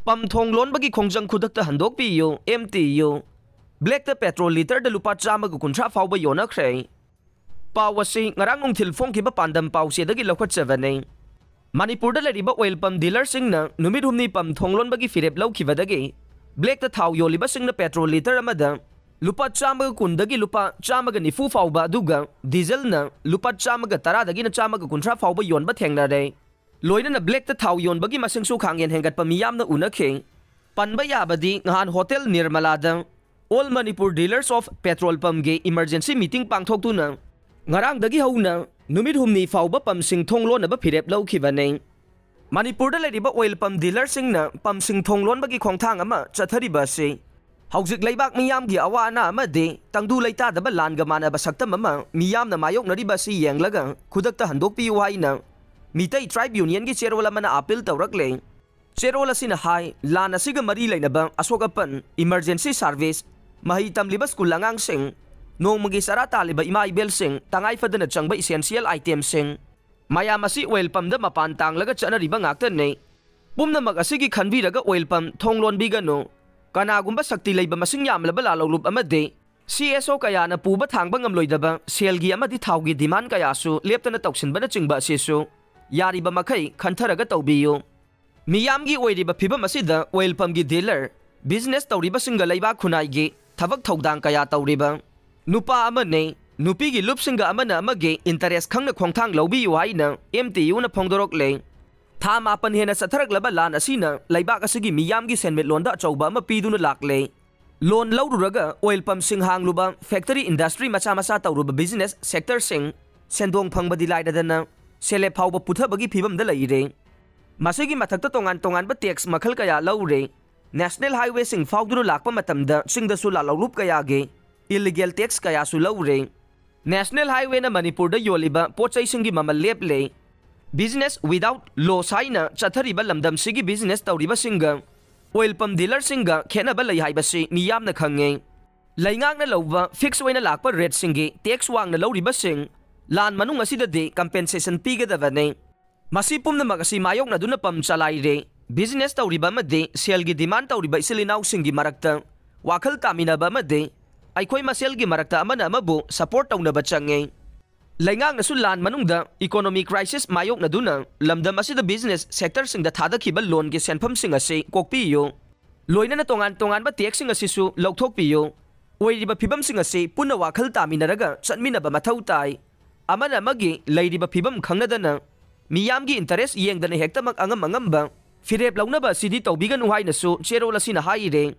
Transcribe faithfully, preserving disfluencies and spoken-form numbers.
Pump ꯊꯣꯡ ꯂꯣꯟꯕꯒꯤ ꯈꯣꯡꯖꯪ ꯈꯨꯗꯛꯇ ꯍꯟꯗꯣꯛꯄꯤꯌꯨ, ꯑꯦꯝ ꯇꯤ ꯌꯨ꯫ ꯕ꯭ꯂꯦꯛꯇ ꯄꯦꯇ꯭ꯔꯣꯜ ꯂꯤꯇꯔꯗ ꯂꯨꯄꯥ ꯆꯥꯝꯃꯒ ꯀꯨꯟꯊ꯭ꯔꯥ ꯐꯥꯎꯕ ꯌꯣꯟꯅꯈ꯭ꯔꯦ꯫ ꯄꯥꯎ ꯑꯁꯤ ꯉꯔꯥꯡ ꯅꯨꯡꯊꯤꯜ ꯐꯣꯡꯈꯤꯕ ꯄꯥꯟꯗꯝ ꯄꯥꯎꯆꯦꯗꯒꯤ ꯂꯧꯈꯠꯆꯕꯅꯤ꯫ ꯃꯅꯤꯄꯨꯔꯗ ꯂꯩꯔꯤꯕ ꯑꯣꯏꯜ ꯄꯝ ꯗꯤꯂꯔꯁꯤꯡꯅ ꯅꯨꯃꯤꯠ ꯍꯨꯝꯅꯤ ꯄꯝ ꯊꯣꯡ ꯂꯣꯟꯕꯒꯤ ꯐꯤꯔꯦꯞ ꯂꯧꯈꯤꯕꯗꯒꯤ ꯕ꯭ꯂꯦꯛꯇ ꯊꯥꯎ ꯌꯣꯜꯂꯤꯕꯁꯤꯡꯅ ꯄꯦꯇ꯭ꯔꯣꯜ ꯂꯤꯇꯔ ꯑꯃꯗ ꯂꯨꯄꯥ ꯆꯥꯝꯃꯒ ꯀꯨꯟꯗꯒꯤ ꯂꯨꯄꯥ ꯆꯥꯝꯃꯒ ꯅꯤꯐꯨ ꯐꯥꯎꯕ, ꯑꯗꯨꯒ ꯗꯤꯖꯜꯅ ꯂꯨꯄꯥ ꯆꯥꯝꯃꯒ ꯇꯔꯥꯗꯒꯤꯅ ꯆꯥꯝꯃꯒ ꯀꯨꯟꯊ꯭ꯔꯥ ꯐꯥꯎꯕ ꯌꯣꯟꯕ ꯊꯦꯡꯅꯔꯦ꯫ ꯂꯣꯏꯅꯅ ꯕ꯭ꯂꯦꯛꯇ ꯊꯥꯎ ꯌꯣꯟꯕꯒꯤ ꯃꯁꯤꯡꯁꯨ ꯈꯥꯡꯍꯦꯟ ꯍꯦꯟꯒꯠꯄ ꯃꯤꯌꯥꯝꯅ ꯎꯅꯈꯤ꯫ ꯄꯟꯕ ꯌꯥꯕꯗꯤ, ꯅꯍꯥꯟ ꯍꯣꯇꯦꯜ ꯅꯤꯔꯃꯂꯥꯗ All Manipur Dealers of Petrol Pumpꯒꯤ emergency meeting ꯄꯥꯡꯊꯣꯛꯇꯨꯅ ꯉꯔꯥꯡꯗꯒꯤ ꯍꯧꯅ ꯅꯨꯃꯤꯠ ꯍꯨꯝꯅꯤ ꯐꯥꯎꯕ ꯄꯝꯁꯤꯡ ꯊꯣꯡ ꯂꯣꯟꯅꯕ ꯐꯤꯔꯦꯞ ꯂꯧꯈꯤꯕꯅꯤ꯫ ꯃꯅꯤꯄꯨꯔꯗ ꯂꯩꯔꯤꯕ ꯑꯣꯏꯜ ꯄꯝ ꯗꯤꯂꯔꯁꯤꯡꯅ ꯄꯝꯁꯤꯡ ꯊꯣꯡ ꯂꯣꯟꯕꯒꯤ ꯈꯣꯡꯊꯥꯡ ꯑꯃ ꯆꯠꯊꯔꯤꯕ ꯑꯁꯤ ꯍꯧꯖꯤꯛ ꯂꯩꯕꯥꯛ ꯃꯤꯌꯥꯝꯒꯤ ꯑꯋꯥ ꯑꯅꯥ ꯑꯃꯗꯤ ꯇꯪꯗꯨ ꯂꯩꯇꯥꯗꯕ ꯂꯥꯟꯒ ꯃꯥꯟꯅꯕ ꯁꯛꯇꯝ ꯑꯃ ꯃꯤꯌꯥꯝꯅ ꯃꯥꯌꯣꯛꯅꯔꯤꯕ ꯑꯁꯤ ꯌꯦꯡꯂꯒ ꯈꯨꯗꯛꯇ ꯍꯟꯗꯣꯛꯄꯤꯌꯨ ꯍꯥꯏꯅ ꯃꯤꯇꯩ ꯇ꯭ꯔꯥꯏꯕ ꯌꯨꯅꯤꯌꯟꯒꯤ ꯆꯦꯔꯣꯜ ꯑꯃꯅ ꯑꯥꯄꯤꯜ ꯇꯧꯔꯛꯂꯦ꯫ ꯆꯦꯔꯣꯜ ꯑꯁꯤꯅ ꯍꯥꯏ, ꯂꯥꯟ ꯑꯁꯤꯒ ꯃꯔꯤ ꯂꯩꯅꯕ ꯑꯁꯣꯛ ꯑꯄꯟ, emergency service, ꯃꯍꯩ ꯇꯝꯂꯤꯕ ꯁ꯭ꯀꯨꯜ ꯑꯉꯥꯡꯁꯤꯡ, ꯅꯣꯡꯃꯒꯤ ꯆꯔꯥ ꯇꯥꯜꯂꯤꯕ ꯏꯃꯥ ꯏꯕꯦꯜꯁꯤꯡ, ꯇꯉꯥꯏ ꯐꯗꯅ ꯆꯪꯕ essential itemꯁꯤꯡ, ꯃꯌꯥꯝ ꯑꯁꯤ ꯑꯣꯏꯜ ꯄꯝꯗ ꯃꯄꯥꯟ ꯇꯥꯡꯂꯒ ꯆꯠꯅꯔꯤꯕ ꯉꯥꯛꯇꯅꯤ꯫ ꯄꯨꯝꯅꯃꯛ ꯑꯁꯤꯒꯤ ꯈꯟꯕꯤꯔꯒ ꯑꯣꯏꯜ ꯄꯝ ꯊꯣꯡ ꯂꯣꯟꯕꯤꯒꯅꯨ꯫ ꯀꯅꯥꯒꯨꯝꯕ ꯁꯛꯇꯤ ꯂꯩꯕ ꯃꯁꯤꯡ ꯌꯥꯝꯂꯕ ꯂꯥꯜꯍꯧꯂꯨꯞ ꯑꯃꯗꯤ ꯁꯤ ꯑꯦꯁ ꯑꯣ ꯀꯌꯥꯅ ꯄꯨꯕ ꯊꯥꯡꯕ ꯉꯝꯂꯣꯏꯗꯕ ꯁꯦꯜꯒꯤ ꯑꯃꯗꯤ ꯊꯥꯎꯒꯤ demand ꯀꯌꯥꯁꯨ ꯂꯦꯞꯇꯅ ꯇꯧꯁꯤꯟꯕꯅꯆꯤꯡꯕ ꯑꯁꯤꯁꯨ ꯌꯥꯔꯤꯕ ꯃꯈꯩ ꯈꯟꯊꯔꯒ ꯇꯧꯕꯤꯌꯨ꯫ ꯃꯤꯌꯥꯝꯒꯤ ꯑꯣꯏꯔꯤꯕ ꯐꯤꯕꯝ ꯑꯁꯤꯗ ꯑꯣꯏꯜ ꯄꯝꯒꯤ ꯗꯤꯂꯔ, ꯕꯤꯖꯤꯅꯦꯁ ꯇꯧꯔꯤꯕꯁꯤꯡꯒ ꯂꯩꯕꯥꯛ ꯈꯨꯟꯅꯥꯏꯒꯤ ꯊꯕꯛ ꯊꯧꯗꯥꯡ ꯀꯌꯥ ꯇꯧꯔꯤꯕ ꯅꯨꯄꯥ ꯑꯃꯅꯤ, ꯅꯨꯄꯤꯒꯤ ꯂꯨꯞꯁꯤꯡꯒ ꯑꯃꯅ ꯑꯃꯒꯤ ꯏꯟꯇꯔꯦꯁ ꯈꯪꯅ ꯈꯣꯡꯊꯥꯡ ꯂꯧꯕꯤꯌꯨ ꯍꯥꯏꯅ ꯑꯦꯝ ꯇꯤ ꯌꯨꯅ ꯐꯣꯡꯗꯣꯔꯛꯂꯦ꯫ ꯊꯥ ꯃꯥꯄꯟ ꯍꯦꯟꯅ ꯆꯠꯊꯔꯛꯂꯕ ꯂꯥꯟ ꯑꯁꯤꯅ ꯂꯩꯕꯥꯛ ꯑꯁꯤꯒꯤ ꯃꯤꯌꯥꯝꯒꯤ ꯁꯦꯟꯃꯤꯠꯂꯣꯟꯗ ꯑꯆꯧꯕ ꯑꯃ ꯄꯤꯗꯨꯅ ꯂꯥꯛꯂꯦ꯫ ꯂꯣꯟ ꯂꯧꯔꯨꯔꯒ ꯑꯣꯏꯜ ꯄꯝꯁꯤꯡ ꯍꯥꯡꯂꯨꯕ, ꯐꯦꯛꯇꯔꯤ ꯏꯟꯗꯁꯇ꯭ꯔꯤ ꯃꯆꯥ ꯃꯆꯥ ꯇꯧꯔꯨꯕ ꯕꯤꯖꯤꯅꯦꯁ ꯁꯦꯛꯇꯔꯁꯤꯡ ꯁꯦꯟꯗꯣꯡ ꯐꯪꯕꯗꯤ ꯂꯥꯏꯔꯗꯅ ꯁꯦꯜꯂꯦꯞ ꯐꯥꯎꯕ ꯄꯨꯊꯕꯒꯤ ꯐꯤꯕꯝꯗ ꯂꯩꯔꯦ꯫ ꯃꯁꯤꯒꯤ ꯃꯊꯛꯇ ꯇꯣꯉꯥꯟ ꯇꯣꯉꯥꯟꯕ ꯇꯦꯛꯁ ꯃꯈꯜ ꯀꯌꯥ ꯂꯧꯔꯦ꯫ ꯅꯦꯁꯅꯦꯜ ꯍꯥꯏꯋꯦꯁꯤꯡ ꯐꯥꯎꯗꯨꯅ ꯂꯥꯛꯄ ꯃꯇꯝꯗ ꯆꯤꯡꯗꯁꯨ ꯂꯥꯜꯍꯧꯂꯨꯞ ꯀꯌꯥꯒꯤ ꯏꯂꯤꯒꯦꯜ ꯇꯦꯛꯁ ꯀꯌꯥꯁꯨ ꯂꯧꯔꯦ꯫ ꯅꯦꯁꯅꯦꯜ ꯍꯥꯏꯋꯦꯅ ꯃꯅꯤꯄꯨꯔꯗ ꯌꯣꯜꯂꯤꯕ ꯄꯣꯠ ꯆꯩꯁꯤꯡꯒꯤ ꯃꯃꯜ ꯂꯦꯞꯂꯦ꯫ Business without loss ꯍꯥꯏꯅ ꯆꯠꯊꯔꯤꯕ ꯂꯝꯗꯝꯁꯤꯒꯤ ꯕꯤꯖꯤꯅꯦꯁ ꯇꯧꯔꯤꯕꯁꯤꯡꯒ ꯑꯣꯏꯜ ꯄꯝ ꯗꯤꯂꯔꯁꯤꯡꯒ ꯈꯦꯠꯅꯕ ꯂꯩ ꯍꯥꯏꯕꯁꯤ ꯃꯤꯌꯥꯝꯅ ꯈꯪꯉꯦ꯫ ꯂꯩꯉꯥꯛꯅ ꯂꯧꯕ ꯐꯤꯛꯁ ꯑꯣꯏꯅ ꯂꯥꯛꯄ ꯔꯦꯠꯁꯤꯡꯒꯤ ꯇꯦꯛꯁ ꯋꯥꯡꯅ ꯂꯧꯔꯤꯕꯁꯤꯡ ꯂꯥꯟ ꯃꯅꯨꯡ ꯑꯁꯤꯗꯗꯤ ꯀꯝꯄꯦꯟꯁꯦꯁꯟ ꯄꯤꯒꯗꯕꯅꯤ꯫ ꯃꯁꯤ ꯄꯨꯝꯅꯃꯛ ꯑꯁꯤ ꯃꯥꯌꯣꯛꯅꯗꯨꯅ ꯄꯝ ꯆꯂꯥꯏꯔꯦ꯫ Business ꯇꯧꯔꯤꯕ ꯑꯃꯗꯤ ꯁꯦꯜꯒꯤ demand ꯇꯧꯔꯤꯕ ꯏꯆꯤꯜ ꯏꯅꯥꯎꯁꯤꯡꯒꯤ ꯃꯔꯛꯇ ꯋꯥꯈꯜ ꯇꯥꯃꯤꯟꯅꯕ ꯑꯃꯗꯤ ꯑꯩꯈꯣꯏ ꯃꯁꯦꯜꯒꯤ ꯃꯔꯛꯇ ꯑꯃꯅ ꯑꯃꯕꯨ support ꯇꯧꯅꯕ ꯆꯪꯉꯤ꯫ ꯂꯩꯉꯥꯛꯅꯁꯨ ꯂꯥꯟ ꯃꯅꯨꯡꯗ economic crisis ꯃꯥꯌꯣꯛꯅꯗꯨꯅ ꯂꯝꯗꯝ ꯑꯁꯤꯗ business sectorꯁꯤꯡꯗ ꯊꯥꯗꯈꯤꯕ loanꯒꯤ ꯁꯦꯟꯐꯝꯁꯤꯡ ꯑꯁꯤ ꯀꯣꯛꯄꯤꯌꯨ꯫ ꯂꯣꯏꯅꯅ ꯇꯣꯉꯥꯟ ꯇꯣꯉꯥꯟꯕ taxꯁꯤꯡ ꯑꯁꯤꯁꯨ ꯂꯧꯊꯣꯛꯄꯤꯌꯨ꯫ ꯑꯣꯏꯔꯤꯕ ꯐꯤꯕꯝꯁꯤꯡ ꯑꯁꯤ ꯄꯨꯟꯅ ꯋꯥꯈꯜ ꯇꯥꯃꯤꯟꯅꯔꯒ ꯆꯠꯃꯤꯟꯅꯕ ꯃꯊꯧ ꯇꯥꯏ꯫ ꯑꯃꯅ ꯑꯃꯒꯤ ꯂꯩꯔꯤꯕ ꯐꯤꯕꯝ ꯈꯪꯅꯗꯅ, ꯃꯤꯌꯥꯝꯒꯤ interest ꯌꯦꯡꯗꯅ ꯍꯦꯛꯇꯃꯛ ꯑꯉꯝ ꯑꯉꯝꯕ ꯐꯤꯔꯦꯞ ꯂꯧꯅꯕ ꯑꯁꯤꯗꯤ ꯇꯧꯕꯤꯒꯅꯨ ꯍꯥꯏꯅꯁꯨ ꯆꯦꯔꯣꯜ ꯑꯁꯤꯅ ꯍꯥꯏꯔꯦ꯫